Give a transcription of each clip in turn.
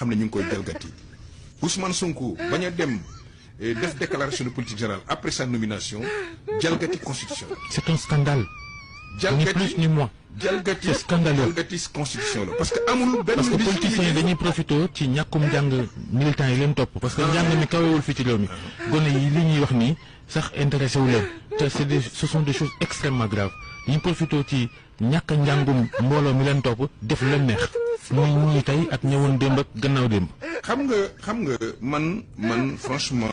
xam ne ñu ngi koy jalgati Ousmane Sonko bañ a dem def déclaration de politique générale après sa nomination jalgati constitution. C'est un scandale. Ni plus ni moins. jalgati c'est scandaleux. jalgati constitution la parce que amul benn. parce que politiciens yi dañuy profité ci ñàkkum njàng militants yi leen topp parce que njàng mi kawewul fii ci réew mi gone yi li ñuy wax nii sax intéressé wu leen te ce sont des choses extrêmement graves dañuy profité ci ñàkk njàngum mbooloo mi leen topp def leen neex muy ñii tey ak ñëwoon démb ak gannaaw démb. xam nga man franchement.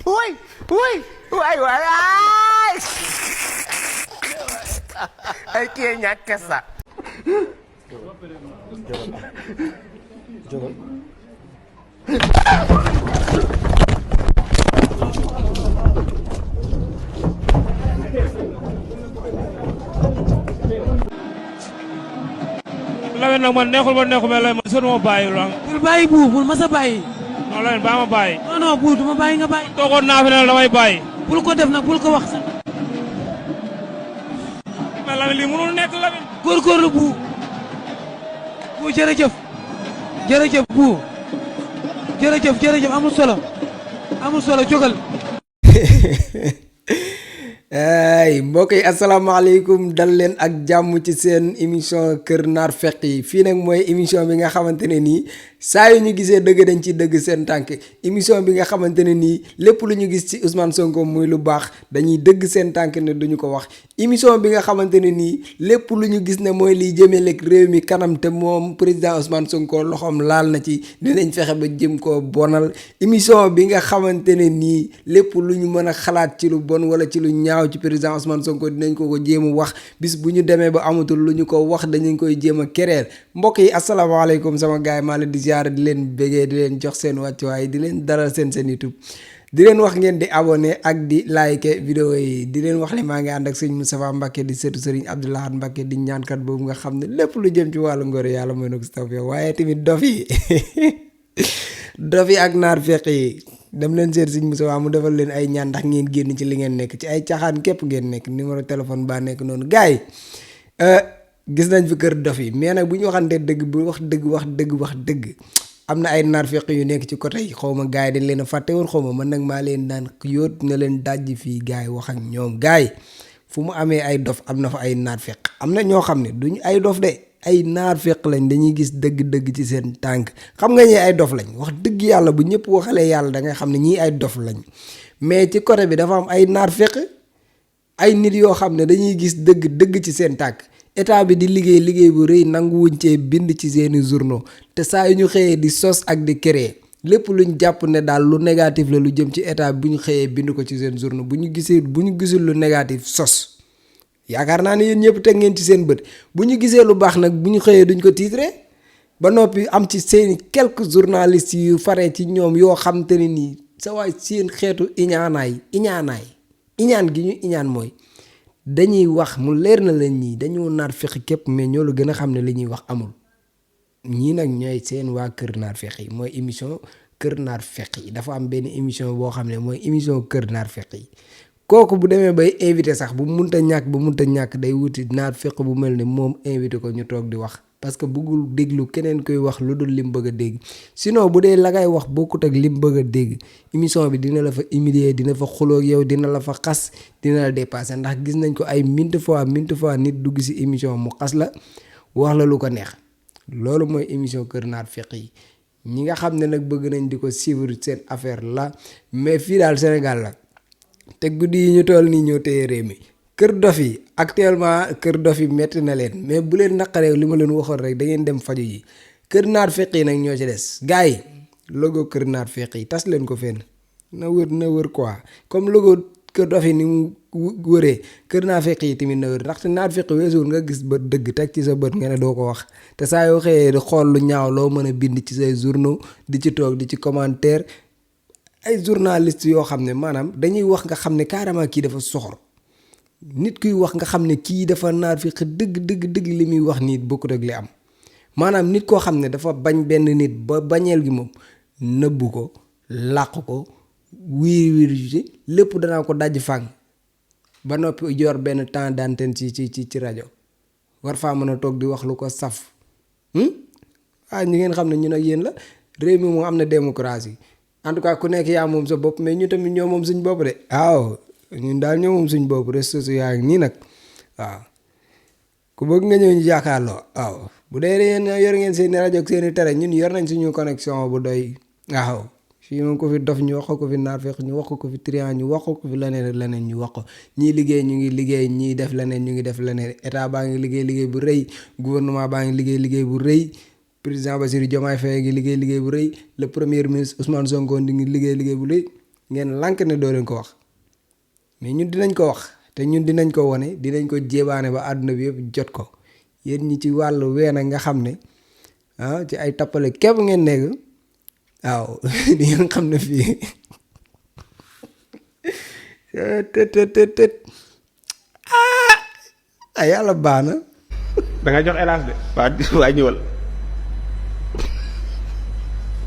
Waay ay kii ñàkk sa jógal Lamine nag man neexul ba neexul mais lay man sonu ma bàyyi la. bul bàyyi bu bul ma sa bàyyi. non Lamine baa ma bàyyi. non bu du ma bàyyi nga bàyyi. toogoon naa fi ne damay bàyyi. bul ko def nag bul ko wax sax. mais Lamine lii mënul nekk Lamine. góorgóorlu bu jërëjëf bu jërëjëf amul solo jógal. ay mbokk yi asalaamaaleykum dal leen ak jàmm ci seen émission Kër Narfeq yi fii nag mooy émission bi nga xamante ne nii saa yu ñu gisee dëgg dañ ci dëgg seen tànk émission bi nga xamante ne nii lépp lu ñu gis ci Ousmane Sonko muy lu baax dañuy dëgg seen tànk ne duñu ko wax émission bi nga xamante ne nii lépp lu ñu gis ne mooy liy jëmeleeg réew mi kanam te moom président Ousmane Sonko loxoom laal na ci dinañ fexe ba jëm koo bonal émission bi nga xamante ne nii lépp lu ñu mën a xalaat ci lu bon wala ci lu ñaaw ci président Ousmane Sonko dinañ ko jéem a wax bis bu ñu demee ba amatul lu ñu ko wax dañu koy jéem a kereel mbokk yi asalaamaaleykum sama gaay maa leen di ziar di leen bégee di leen jox seen wàccuwaay di leen dalal seen YouTube di leen wax ngeen di abonné ak di like vidéo yi di leen wax ne maa ngi ànd ak sëñ Moustapha Mbacké di sëtu sëriñ Abdou Lahad Mbacké di ñaankat boobu nga xam ne lépp lu jëm ci wàllu ngóor yàlla mooy na ko si taw waaye tamit dof yi ak naar feq yi dem leen seet sëñ Moustapha mu defal leen ay ñaan ndax ngeen génn ci li ngeen nekk ci ay caxaan képp ngeen nekk numéro téléphone baa nekk noonu gars yi gis nañ fi kër dof yi mais nag bu ñu waxantee dëgg bu wax dëgg am na ay narfeq yu nekk ci côté yi xaw ma gars yi dañ leen a fàtte woon xaw ma man nag maa leen daan yóot na leen dajji fii gars yi wax ak ñoom gars yi fu mu amee ay dof am na fa ay narfeq am na ñoo xam ne duñu ay dof de ay narfeq lañ dañuy gis dëgg-dëgg ci seen tànk xam nga ñi ay dof lañ wax dëgg yàlla bu ñëpp waxalee yàlla da ngay xam ne ñii ay dof lañ mais ci côté bi dafa am ay narfeq ay nit yoo xam ne dañuy gis dëgg ci seen tànk état bi di liggéey bu rëy nanguwuñ cee bind ci seeni journaux te saa yu ñu xëyee di sos ak di créer lépp luñ jàpp ne daal lu négatif la lu jëm ci état bi bu ñu xëyee bind ko ci seen journaux bu ñu gisul lu négatif sos yaakaar naa ne yéen ñëpp teg ngeen ci seen bët bu ñu gisee lu baax nag bu ñu xëyee duñ ko titré ba noppi am ci seeni quelques journalistes yu faree ci ñoom yoo xam te ne nii sa waay seen xeetu iñaan gi ñu iñaan mooy dañuy wax mu leer na leen ñii dañoo naar feqi képp mais ñoo la gën a xam ne li ñuy wax amul ñii nag ñooy seen waa Kër Narfeq yi mooy émission Kër Narfeq yi dafa am benn émission boo xam ne mooy émission Kër Narfeq yi kooku bu demee bay invité sax bu munta ñàkk day wuti narfeq bu mel ne moom invité ko ñu toog di wax parce que bëggul déglu keneen koy wax lu dul lim bëgg a dégg sinon bu dee la ngay wax bokkut ak lim bëgg a dégg émission bi dina la fa humilier dina fa xuloo ak yow dina la fa xas dina la dépasser ndax gis nañ ko ay minte fois nit dugg ci émission mu xas la wax la lu ko neex loolu mooy émission Kër Narfeq yi ñi nga xam ne nag bëgg nañ di ko suivre seen affaire la mais fii daal Sénégal la te guddi yi ñu toll nii ñoo téye réew mi kër dof yi actuellement kër dof yi metti na leen mais bu leen naqaree li ma leen waxoon rek da ngeen dem faju yi Kër Narfeq yi nag ñoo ci des gars yi logo Kër Narfeq yi tas leen ko fenn na wër quoi comme logo kër dof yi ni mu wëree Kër Narfeq yi tamit na wër ndaxte narfeq weesuwul nga gis bët dëgg teg ci sa bët nga ne doo ko wax te saa yoo xëyee di xool lu ñaaw loo mën a bind ci say journaux di ci toog di ci commentaire ay journaliste yoo xam ne maanaam dañuy wax nga xam ne carrément kii dafa soxor nit kuy wax nga xam ne kii dafa narfeq dëgg li muy wax nit bokkut ak li am maanaam nit koo xam ne dafa bañ benn nit ba bañeel gi moom nëbbu ko làq ko wiiri lépp danaa ko daj fàng ba noppi yor benn temps d'antenne ci rajo war faa mën a toog di wax lu ko saf ñi ngeen xam ne ñun ak yéen la réew mi moom am na démocratie en tout cas ku nekk yaa moom sa bopp mais ñu tamit ñoo moom suñ bopp de waaw ñun daal ñoo moom suñ bopp réseaux sociaux yaa ngi nii nag waaw ku bëgg nga ñëw ñu jàkkaarloo waaw bu dee yéen yor ngeen seeni rajo ak seeni télé ñun yor nañ suñu connexion bu doy waaw fii moom ko fi dof ñu wax ko fi naafeq ñu wax ko fi trian ñu wax ko fi leneen ak leneen ñu wax ko ñii liggéey ñu ngi liggéey ñii def leneen ñu ngi def leneen état baa ngi liggéey bu rëy gouvernement baa ngi liggéey bu rëy président Bassirou Diomaye Faye ngi liggéey bu rëy le premier ministre Ousmane Sonko di ngi liggéey bu rëy ngeen lànk ne doo leen ko wax mais ñun dinañ ko wax te ñun dinañ ko wone dinañ ko jébaane ba àdduna bi yëpp jot ko yéen ñi ci wàllu ween nga xam ne ci ay tappale képp ngeen nekk waaw di ngeen xam ne fii tët yàlla baax na da nga jox hélas de waa ñëwal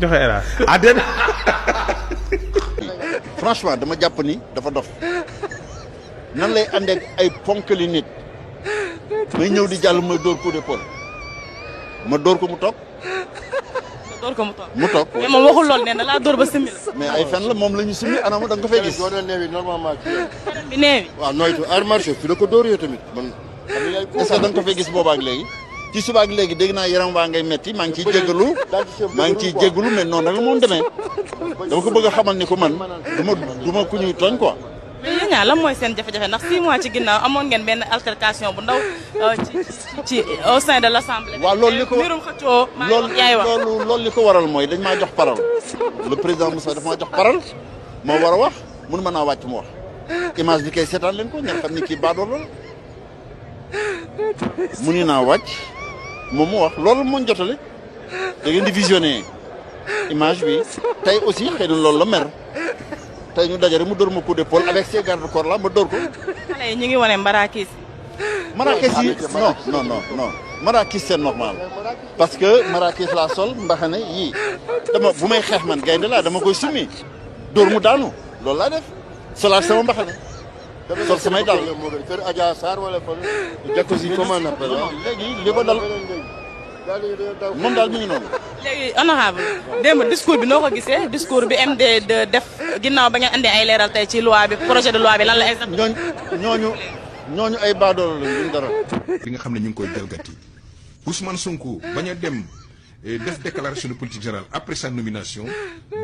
joxe hélas déedéet franchement dama jàpp ni dafa dof nan lay ànd ak ay ponkali nit may ñëw di jàll mooy dóor coup d'épaule ma dóor ko mu toog mu toog mais moom waxul lool nee na laa dóor ba simmi la. mais ay fen la moom la ñu simmi anam da nga ko fay gis. bi neewi. waaw nooytu art marché fi la ko dóor yoo tamit man est-ce que da nga ko fay gis boobaak léegi ci subaak léegi dégg naa yaram waa ngay metti maa ngi ciy jégalu mais noonu rek la moom demee dama ko bëgg a xamal ni ko man du ma ku ñuy tooñ quoi. mais yéen ñaa lan mooy seen jafe-jafe ndax 6 mois ci ginnaaw amoon ngeen benn altercation bu ndaw ci au sein de l'Assemblée. waaw loolu li ko mbirum xëccoo yaay wax loolu li ko waral mooy dañ maa jox parole le président Moussa dafa maa jox parole moo war a wax mun mën naa wàcc mu wax image bi kay seetaan leen ko ngeen xam ni kii baadoolo la mu ni naa wàcc moom mu wax loolu moo jotale da ngeen di visionner image bi tey aussi xëy na loolu la mer tey ñu dajale mu dóor ma coup d'épaule avec ses garde-corps là ma dóor ko. xale yi ñu ngi wane mbarakis. Marrakech yi non Marrakech c'est normal parce que Marrakech laa sol mbaxane yii dama bu may xeex man gaynde laa dama koy summi dóor mu daanu loolu laa def solaat sama mbaxane sol samay dal kër Adja Sarr wala fa Jakosi comment on appelle léegi li ko dal moom daal mi ngi noonu. léegi honorable démb discours bi noo ko gisee discours bi MD de def ginnaaw ba ngeen andi ay leeral tey ci loi bi projet de loi bi lan la exactement. ñooñu ay baadoolo la ñu dara. li nga xam ne ñu ngi koy jalgati Ousmane Sonko bañ a dem def déclaration de politique générale après sa nomination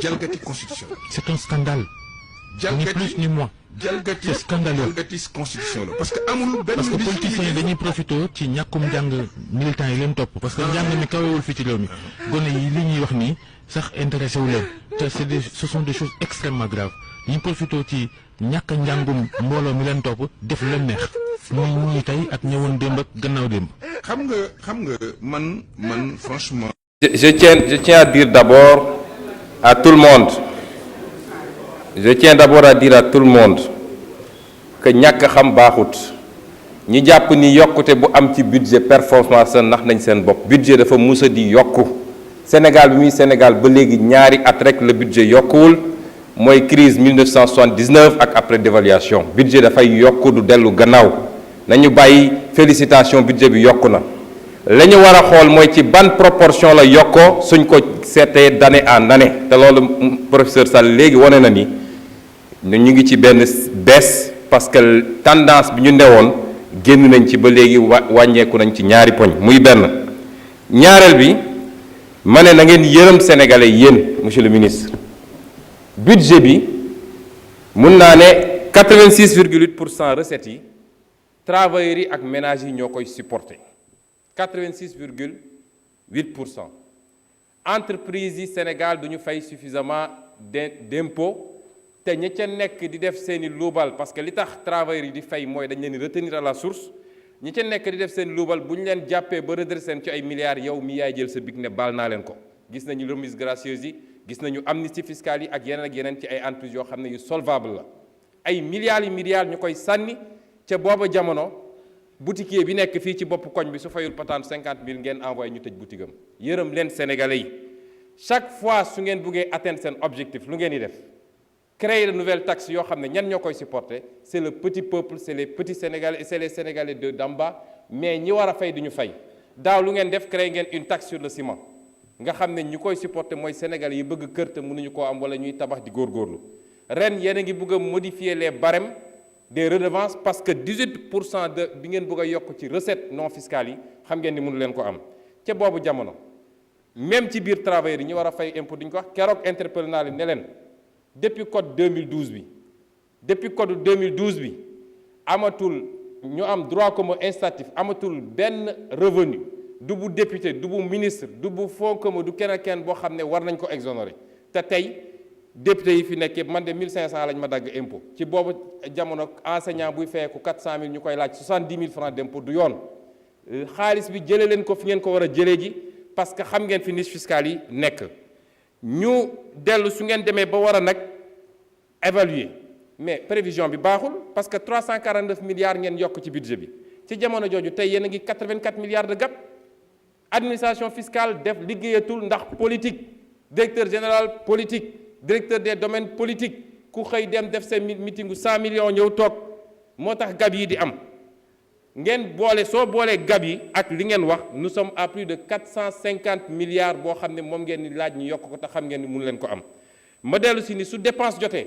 jalgati constitution. C'est un scandale. Ni plus ni moins. jalgati C'est scandaleux. jalgati constitution la parce que amul benn. parce que politiciens yi dañuy profité ci ñàkkum njàng militants yi leen topp parce que njàng mi kawewul fii ci réew mi gone yi li ñuy wax nii sax intéressé wu leen te ce sont des choses extrêmement graves dañuy profité ci ñàkk njàngum mbooloo mi leen topp def leen neex muy ñii tey ak ñëwoon démb ak gannaaw démb. xam nga man franchement. Je tiens à dire d'abord à tout le monde que ñàkk xam baaxut ñi jàpp ni yokkute bu am ci budget performance ndax nañ seen bopp budget dafa musa di yokku Sénégal bi muy Sénégal ba léegi ñaari at rek le budget yokkuwul mooy crise 1979 ak après dévaluation budget dafay yokku du dellu gannaaw nañu bàyyi félicitation budget bi yokku na la ñu war a xool mooy ci ban proportion la yokkoo suñ ko seetee d'année en année te loolu professeur Sall léegi wane na ni ñu ngi ci benn baisse parce que tendance bi ñu newoon génn nañ ci ba léegi wàññeeku nañ ci ñaari poñ muy benn ñaareel bi ma ne na ngeen yërëm sénégalais yéen monsieur le ministre budget bi mun naa ne 86,8% recettes yi travailleurs yi ak ménages yi ñoo koy supporter 86,8% entreprises yi Sénégal du ñu fay suffisamment d'impôts te ña ca nekk di def seeni luubal parce que li tax travailleurs yi di fay mooy dañ leen di retenir à la source ñi ca nekk di def seen luubal bu ñu leen jàppee ba redressé seen ci ay milliards yow mi yaay jël sa big ne baal naa leen ko gis nañu remise gracieuse yi gis nañu amnistie fiscale yi ak yeneen ci ay entreprises yoo xam ne yu solvable la ay milliards ñu koy sànni ca booba jamono boutiquier bi nekk fii ci bopp koñ bi su fayul patente 50 000 ngeen envoyé ñu tëj boutique am yërëm leen sénégalais yi chaque fois su ngeen buggee atteindre seen objectif lu ngeen di def créer de nouvelles taxes yoo xam ne ñan ñoo koy supporter c'est le petit peuple c'est les petits sénégalais et c'est les sénégalais d'en bas mais ñi war a fay duñu fay daaw lu ngeen def créé ngeen une taxe sur le ciment nga xam ne ñu koy supporter mooy Sénégal yi bëgg kër te mënuñu koo am wala ñuy tabax di góorgóorlu ren yéen a ngi bëgg a modifier les barèmes des redevances parce que 18% de bi ngeen bëgg a yokk ci recette non fiscales yi xam ngeen ni mënu leen ko am ca boobu jamono même ci biir travailleurs yi ñu war a fay impôt duñu ko wax keroog interpellé naa leen ne leen depuis code 2012 bi depuis code 2012 bi amatul ñu am droit commun incitatif amatul benn revenu du bu député du bu ministre du bu fonds commun du kenn boo xam ne war nañ ko exonérer te tey député yi fi nekk man de 1500 lañ ma dagg impôt ci boobu jamono enseignant buy fayeeku 400000 ñu koy laaj 70 000 francs d'impôt du yoon xaalis bi jëlee leen ko fi ngeen ko war a jëlee ji parce que xam ngeen fi niche fiscale yi nekk ñu dellu su ngeen demee ba war a nag évaluer mais prévision bi baaxul parce que 349 milliards ngeen yokk ci budget bi ci jamono jooju tey yéen a ngi 84 milliards de gap administration fiscale def liggéeyatul ndax politique directeur général politique directeur des domaines politiques ku xëy dem def seen meetingu 100 millions ñëw toog moo tax gab yi di am ngeen boole soo boolee gab yi ak li ngeen wax nous sommes à plus de 450 milliards boo xam ne moom ngeen ni laaj ñu yokk ko te xam ngeen ni mënu leen ko am ma dellu si ni su dépense jotee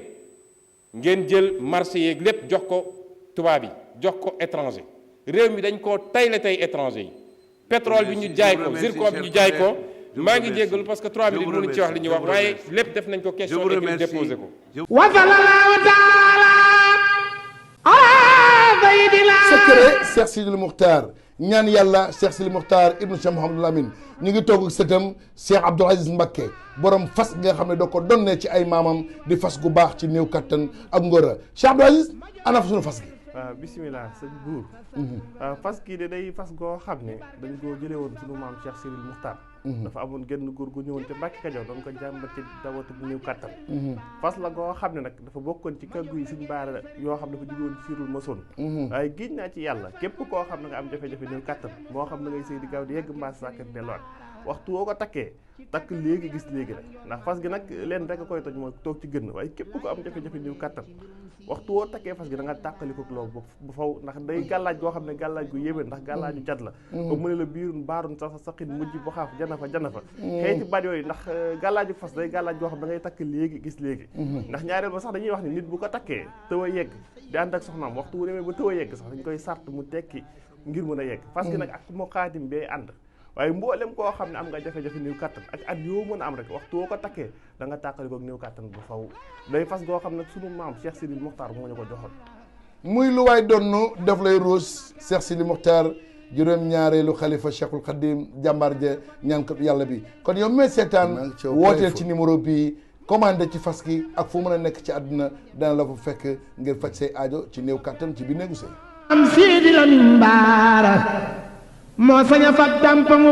ngeen jël marché yeeg lépp jox ko tubaab yi jox ko étranger réew mi dañ koo tayle tey étranger yi pétrole bi ñu jaay ko zircon bi ñu jaay ko maa ngi jéggalu parce que 3 minutes mënuñ ci wax li ñuy wax waaye lépp def nañ ko question et ñu déposé ko secret Cheikh Sidil Mukhtar ñaan yàlla Cheikh Sidil Mukhtar ibnu Cheikh Mouhamadou Lamine ñu ngi toog ak sëtam Cheikh Abdoul Aziz Mbacké borom fas nga xam ne doo ko donnee ci ay maamam di fas gu baax ci néew kattan ak ngóora Cheikh Abdoul Aziz ana fa suñu fas gi. waaw bisimilah sëñ buur fas kii de day fas goo xam ne dañ koo jëlee woon suñu maam Cheikh Sidil Mukhtar dafa amoon genn góor gu ñëwoon te Mbàkke Kajoor doon ko jàmbat ci dawatu bu néew kattan fas la goo xam ne nag dafa bokkoon ci kàggu yi suñ baara yoo xam ne dafa jóge woon siirul masoon waaye géej naa ci yàlla képp koo xam ne nga am jafe-jafe néew kattan moo xam ne ngay sëy di gaaw di yegg mbaas sàkkat delluwaat waxtu woo ko takkee takk léegi gis léegi nag ndax fas gi nag leen rek a koy toj mooy toog ci gën waaye képp ko am jafe-jafe néew kattan waxtu woo takkee fas gi da nga tàqaliko loolu bu faw ndax day gàllaaj goo xam ne gàllaaj gu yéeme ndax gàllaaju cat la ba mu ne la biirun baarun sa saqin mujj bu xaaf jana fa xëyti baat yooyu ndax gàllaaju fas day gàllaaj goo xam da ngay takk léegi gis léegi ndax ñaareel ba sax dañuy wax ni nit bu ko takkee tëw a yegg di ànd ak soxnaam waxtu wu demee ba tëw a yegg sax dañ koy sart mu tekki ngir mën a yegg fas gi nag ak moo xaatim bee ànd waaye mboolem koo xam ne am nga jafe-jafe néew kattan ak at yoo mën a am rek waxtu woo ko takkee da nga tàqali koog néew kattan bu faw day fas goo xam ne sunu maam Cheikh Sidil Mukhtar moo ñu ko joxoon muy lu waay donnu daf lay ruus Cheikh Sidil Mukhtar juróom-ñaareelu xalifa Cheikhul Khadim jàmbaar ja ñaan ko yàlla bi kon yow mee seetaan wooteel ci numéro bii commandé ci fas gi ak fu mën a nekk ci àdduna dana la fa fekk ngir faj say aajo ci néew kattan ci biir néegu sëy am Sidi Lamine Bara moo sañ a fat tàmpamu.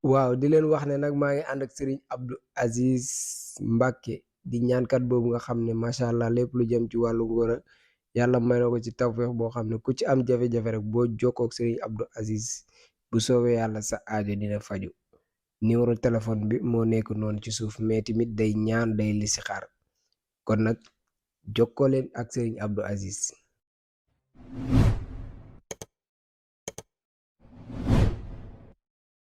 waaw di leen wax ne nag maa ngi ànd ak Serigne Abdou Aziz Mbacké di ñaankat boobu nga xam ne macha allah lépp lu jëm ci wàllu ngóora yàlla may na ko ci tawfeex boo xam ne ku ci am jafe-jafe rek boo jokkoo ak Serigne Abdou Aziz bu soobee yàlla sa aajo dina faju numéro téléphone bi moo nekk noonu ci suuf mais tamit day ñaan day listixaar kon nag jokkoo leen ak Serigne Abdou Aziz.